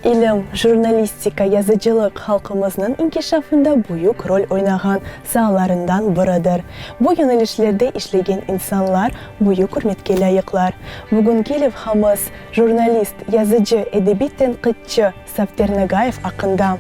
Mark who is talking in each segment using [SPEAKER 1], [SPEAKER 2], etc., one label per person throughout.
[SPEAKER 1] İlim, jurnalistika, yazıcılıq halqımıznıñ inkişafında büyük rol oynağan saalarından biridir. Bu yönelişlerde işlegen insanlar büyük ürmetke lâyıqlar. Bugünki levhamız, jurnalist, yazıcı, edebiy tenqitçi Safter Nagayev aqqında.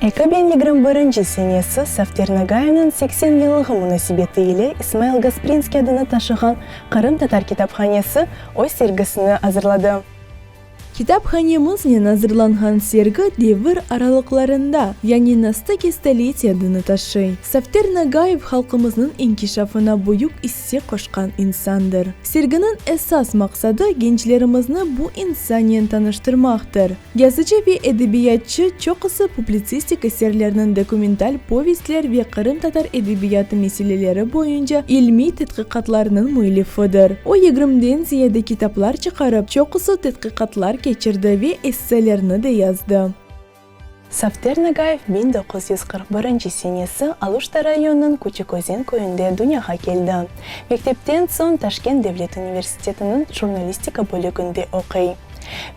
[SPEAKER 1] 2021 senesi Safter Nagayevniñ 80 yıllığı munasebeti ile İsmail Gasprinskiy adını taşığan Qırımtatar kitaphanesi öz sergisini azırladı.
[SPEAKER 2] Kitaphanemiznen azırlanğan sergi devir aralıqlarında, yani na stıke stoletiy adını taşıy. Safter Nagayev halqımıznıñ inkişafına büyük isse qoşqan insandır. Serginiñ esas maqsadı gençlerimizni bu insannen tanıştırmaqtır. Yazıcı ve edebiyatçı çoqusı publitsistik eserlerniñ dokumental povestler ve qırımtatar edebiyatı meseleleri boyunca ilmiy tedqiqatlarnıñ müellifidir. O yigirmiden ziyade kitaplar çıqarıp, çoqusı tedqiqatlar keçirdi ve esselerni de yazdı.
[SPEAKER 1] Safter Nagayev 1941 senesi Aluşta rayonınıñ Küçük Özen köyünde dünyağa keldi. Mektepten soñ Taşkent devlet universitetiniñ jurnalistika bölüginde oquy.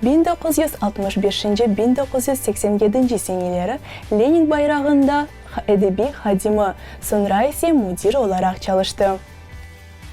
[SPEAKER 1] 1965 1987 seneleri Lenin bayrağında edebiy hadimi, soñra ise müdir olaraq çalıştı.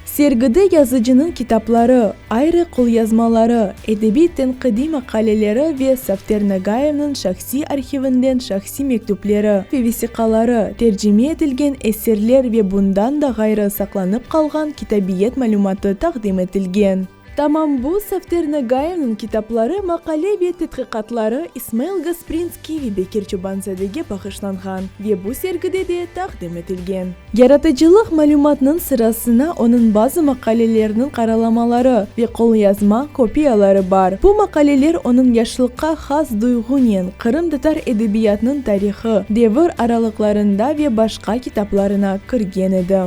[SPEAKER 2] Sergide yazıcınıñ kitapları, ayrı qolyazmaları, edebiy-tenqidiy maqaleleri ve Safter Nagayevniñ şahsiy arhivinden şahsiy mektüpleri ve vesiqaları, tercime etilgen eserler ve bundan da ğayrı saqlanıp qalğan kitabiyet malümatı taqdim etilgen. Tamam bu Safter Nagayevniñ kitapları, maqale ve tedqiqatları İsmail Gasprinskiy ve Bekir Çobanzadege bağışlanğan ve bu sergide de taqdim etilgen. Yaratıcılıq malümatnıñ sırasına onıñ bazı maqaleleriniñ qaralamaları ve qolyazma kopiyaları bar. Bu maqaleler onıñ yaşlıqqa has duyğunen qırımtatar edebiyatınıñ tarihı, devir aralıqlarında ve başqa kitaplarına kirgen edi.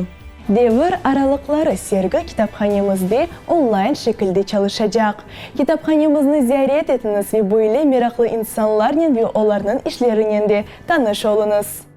[SPEAKER 1] Devir aralıqları sergi kitaphanemizde onlayn şekilde çalışacaq. Kitaphanemizni ziyaret etiñiz ve böyle meraqlı insanlarnen ve olarnıñ işlerinen de tanış oluñız.